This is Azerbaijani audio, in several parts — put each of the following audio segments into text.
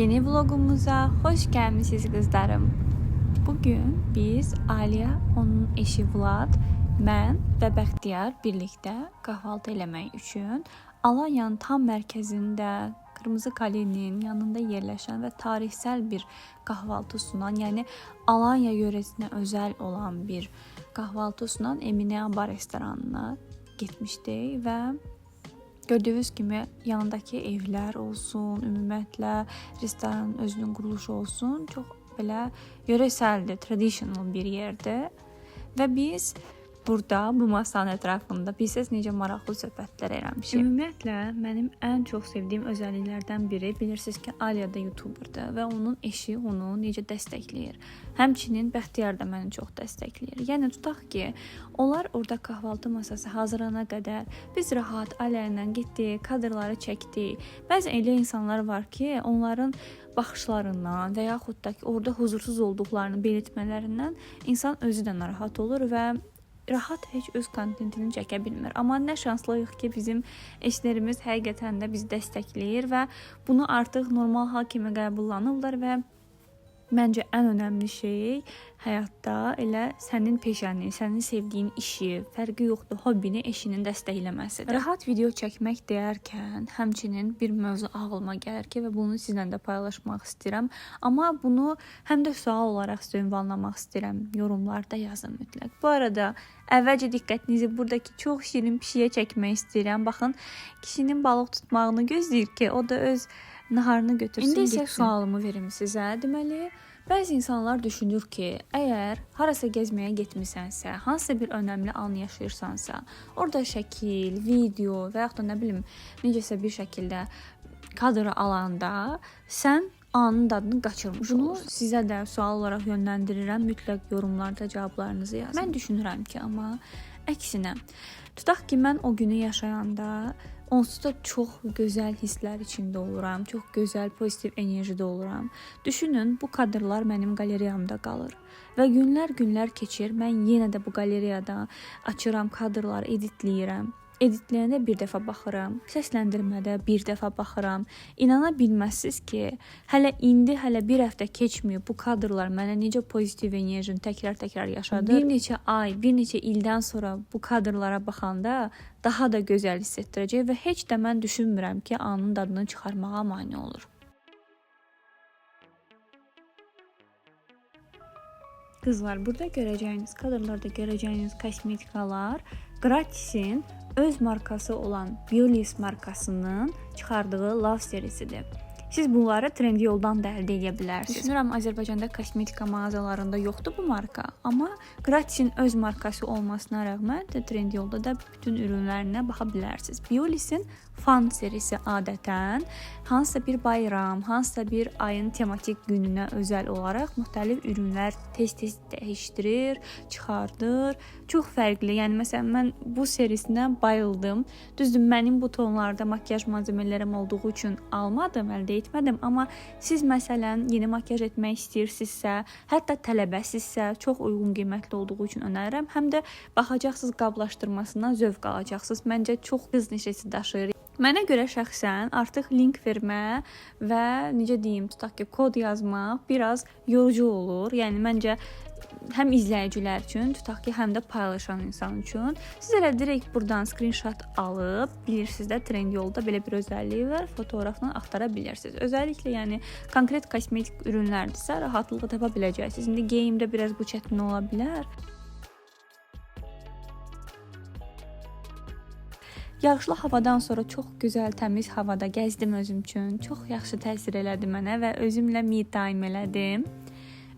Yeni vlogumuza hoş gelmişsiniz kızlarım. Bugün biz Aliya, onun eşi Vlad, mən və Bəxtiyar birlikdə kahvaltı eləmək üçün Alanyanın tam mərkəzində Kırmızı Kalenin yanında yerləşən və tarixsel bir kahvaltı sunan, yəni Alanya yöresinə özel olan bir kahvaltı sunan Emine Aba restoranına getmişdik və gördüyünüz kimi yanındakı evlər olsun, ümumiyyətlə restoranın özünün quruluşu olsun, çox belə yöresəldir, traditional bir yerdir. Və biz burada bu masanın ətrafında bilsəz necə maraqlı söhbətlər eləmişik. Ümumiyyətlə mənim ən çox sevdiyim özəlliklərdən biri bilirsiniz ki, Aliya da YouTuberdır və onun eşi onu necə dəstəkləyir. Həmçinin Bəxtiyar da məni çox dəstəkləyir. Yəni tutaq ki, onlar orada kahvaltı masası hazırlana qədər biz rahat Aliya ilə getdik, kadrları çəkdik. Bəzən elə insanlar var ki, onların baxışlarından və yaxud da ki, orada huzursuz olduqlarını belirtmələrindən insan özü də narahat olur və rahat heç öz kontentini çəkə bilmir. Amma nə şanslıyıq ki, bizim eşlərimiz həqiqətən də bizi dəstəkləyir və bunu artıq normal hal kimi qəbullanırlar və məncə ən önəmli şey həyatda elə sənin peşəni, sənin sevdiyin işi, fərqi yoxdur, hobbini eşinin dəstəkləməsidir. Rahat video çəkmək deyərkən həmçinin bir mövzu ağlıma gəlir ki, və bunu sizlə də paylaşmaq istəyirəm. Amma bunu həm də sual olaraq sizə ünvanlamaq istəyirəm. Yorumlarda yazın mütləq. Bu arada əvvəlcə diqqətinizi buradakı çox şirin pişiyə çəkmək istəyirəm. Baxın, kişinin balıq tutmağını gözləyir ki, o da öz naharını götürsün. İndi isə sualımı verim sizə. Deməli, bəzi insanlar düşünür ki, əgər harasa gəzməyə getmisənsə, hansısa bir önəmli an yaşayırsansa, orada şəkil, video və yaxud da nə bilim, necəsə bir şəkildə kadrı alanda sən anın dadını qaçırmış olursan. Bunu sizə də sual olaraq yönləndirirəm. Mütləq yorumlarda cavablarınızı yazın. Mən düşünürəm ki, amma əksinə, tutaq ki, mən o günü yaşayanda onsuz da çox gözəl hisslər içində oluram, çox gözəl pozitiv enerjidə oluram. Düşünün, bu kadrlar mənim qalereyamda qalır və günlər keçir, mən yenə də bu qalereyada açıram kadrları, editləyirəm. Editləyəndə bir dəfə baxıram, səsləndirmədə bir dəfə baxıram. İnana bilməzsiniz ki, hələ indi, hələ bir həftə keçməyib bu kadrlar mənə necə pozitiv enerjini təkrar-təkrar yaşadır. Bir neçə ay, bir neçə ildən sonra bu kadrlara baxanda daha da gözəl hiss etdirəcək və heç də mən düşünmürəm ki, anın dadını çıxarmağa mane olur. Qızlar, burada görəcəyiniz, kadrlarda görəcəyiniz kosmetikalar Gratisin öz markası olan Biolis markasının çıxardığı Love serisidir. Siz bunları Trendyoldan da əldə edə bilərsiniz. Düşünürəm Azərbaycanda kosmetika mağazalarında yoxdur bu marka, amma Gratisin öz markası olmasına rəğmən də Trendyolda da bütün ürünlərinə baxa bilərsiniz. Biolisin Fan serisi adətən hansısa bir bayram, hansısa bir ayın tematik gününə özəl olaraq müxtəlif ürünlər tez-tez dəyişdirir, çıxardır. Çox fərqli. Yəni məsələn mən bu serisinə bayıldım. Düzdür, mənim bu tonlarda makyaj malzəmələrim olduğu üçün almadım, əldə etmədim, amma siz məsələn yeni makyaj etmək istəyirsinizsə, hətta tələbəsinizsə, çox uyğun qiymətli olduğu üçün önərirəm. Həm də baxacaqsınız qablaşdırmasından zövq alacaqsınız. Məncə çox qız neşəsi daşıyır. Mənə görə şəxsən artıq link vermə və necə deyim, tutaq ki, kod yazmaq biraz yorucu olur. Yəni məncə həm izləyicilər üçün, tutaq ki, həm də paylaşan insan üçün. Siz elə direkt buradan screenshot alıb, bilirsiniz də Trendyolda belə bir özəlliyi var, fotoqrafla axtara bilirsiniz. Özəlliklə yəni konkret kosmetik ürünlərdirsə, rahatlıqla tapa biləcəksiniz. İndi geyimdə biraz bu çətin ola bilər. Yağışlı havadan sonra çox gözəl, təmiz havada gəzdim özüm üçün. Çox yaxşı təsir elədi mənə və özümlə me time elədim.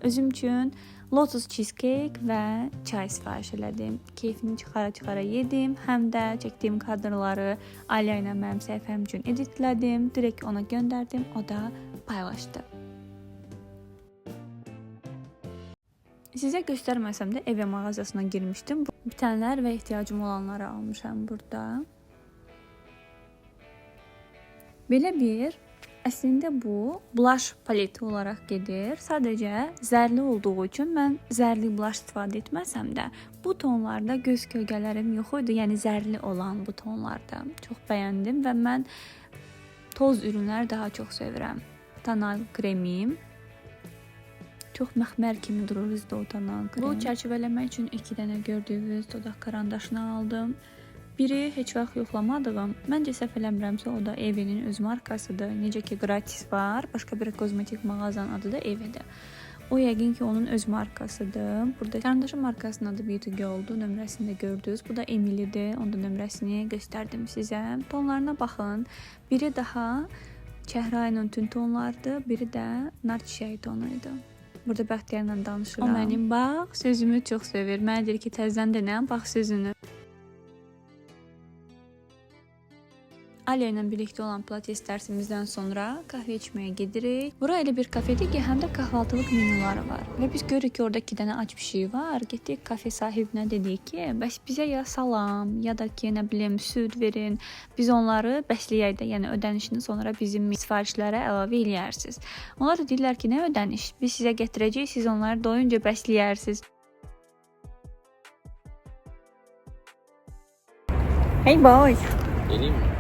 Özüm üçün Lotus cheesecake və çay sifariş elədim. Keyfini çıxara-çıxara yedim. Həm də çəkdiyim kadrları Aliya ilə mənim səhifəm üçün editlədim. Direkt ona göndərdim, o da paylaşdı. Sizə göstərməsəm də Eve mağazasına girmişdim. Bitənlər və ehtiyacım olanları almışam burada. Belə bir, əslində bu blush paleti olaraq gedir. Sadəcə zərli olduğu üçün mən zərli blush istifadə etməsəm də bu tonlarda göz kölgələrim yox idi. Yəni zərli olan bu tonlarda. Çox bəyəndim və mən toz ürünlər daha çox sevirəm. tonal kremim. Çox məxmər kimi durur üzdə o tonal krem. Bu çərçivələmək üçün 2 dənə gördüyünüz dodaq karandaşını aldım. Biri heç vaxt yoxlamadığım, məncə səhv eləmirəmsə o da Eve'nin öz markasıdır. Necə ki Gratis var, başqa bir kozmetik mağazanın adı da Eve'dir. O yəqin ki onun öz markasıdır. Burada karandaşın markasının adı Beauty Girl'dur. Nömrəsini də gördünüz. Bu da Emily'dir. Onun da nömrəsini göstərdim sizə. Tonlarına baxın. Biri daha çəhra ilə tünd tonlardır, biri də nar çiçəyi tonu idi. Burada Bəxtiyarla danışıram. O mənim bax sözümü çox sevir. Mənə deyir ki, təzədən denən bax sözünü. Aliya ilə birlikdə olan pilates dərsimizdən sonra kahve içməyə gedirik. Bura elə bir kafedir ki, həm də kahvaltılıq menyuları var. Və biz görürük ki, orada 2 dənə ac pişiyi var. Getdik kafe sahibinə dedik ki, bəs bizə ya salam, ya da ki, nə bilim, süd verin. Biz onları bəsləyək də, yəni ödənişini sonra bizim sifarişlərə əlavə eləyərsiniz. Onlar da deyirlər ki, nə ödəniş? Biz sizə gətirəcəyik, siz onları doyunca bəsləyərsiniz. Hey boy. Geleyim mi?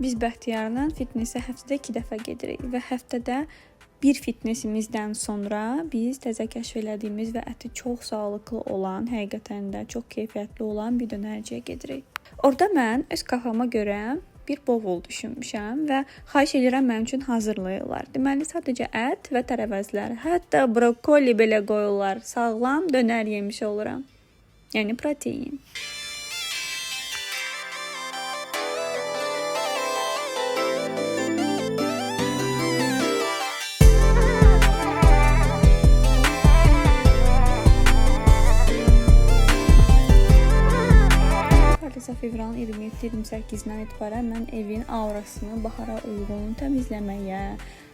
Biz Bəxtiyarla fitnessə həftədə 2 dəfə gedirik və həftədə bir fitnesimizdən sonra biz təzə kəşf elədiyimiz və əti çox sağlıqlı olan, həqiqətən də çox keyfiyyətli olan bir dönərciyə gedirik. Orada mən öz kafama görə bir bovul düşünmüşəm və xahiş edirəm mənim üçün hazırlayırlar. Deməli sadəcə ət və tərəvəzlər, hətta brokoli belə qoyurlar. Sağlam dönər yemiş oluram. Yəni protein. Hardasa fevralın 27-28-dən etibarən mən evin aurasını bahara uyğun təmizləməyə,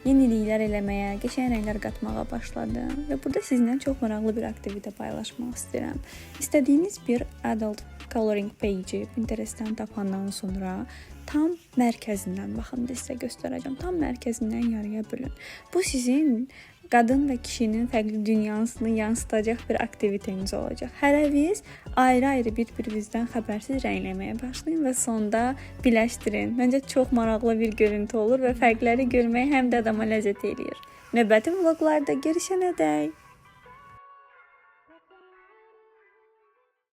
yeniliklər eləməyə, qəşəng rənglər qatmağa başladım. Və burada sizinlə çox maraqlı bir aktivite paylaşmaq istəyirəm. İstədiyiniz bir adult coloring page-i Pinterest-dən tapandan sonra tam mərkəzindən baxın, sizə göstərəcəm. Tam mərkəzindən yarıya bölün. Bu sizin qadın və kişinin fərqli dünyasını yansıdacaq bir aktiviteniz olacaq. Hərəviz ayrı-ayrı bir-birinizdən xəbərsiz rəngləməyə başlayın və sonda birləşdirin. Məncə çox maraqlı bir görüntü olur və fərqləri görmək həm də adama ləzzət eləyir. Növbəti vloqlarda görüşənədək.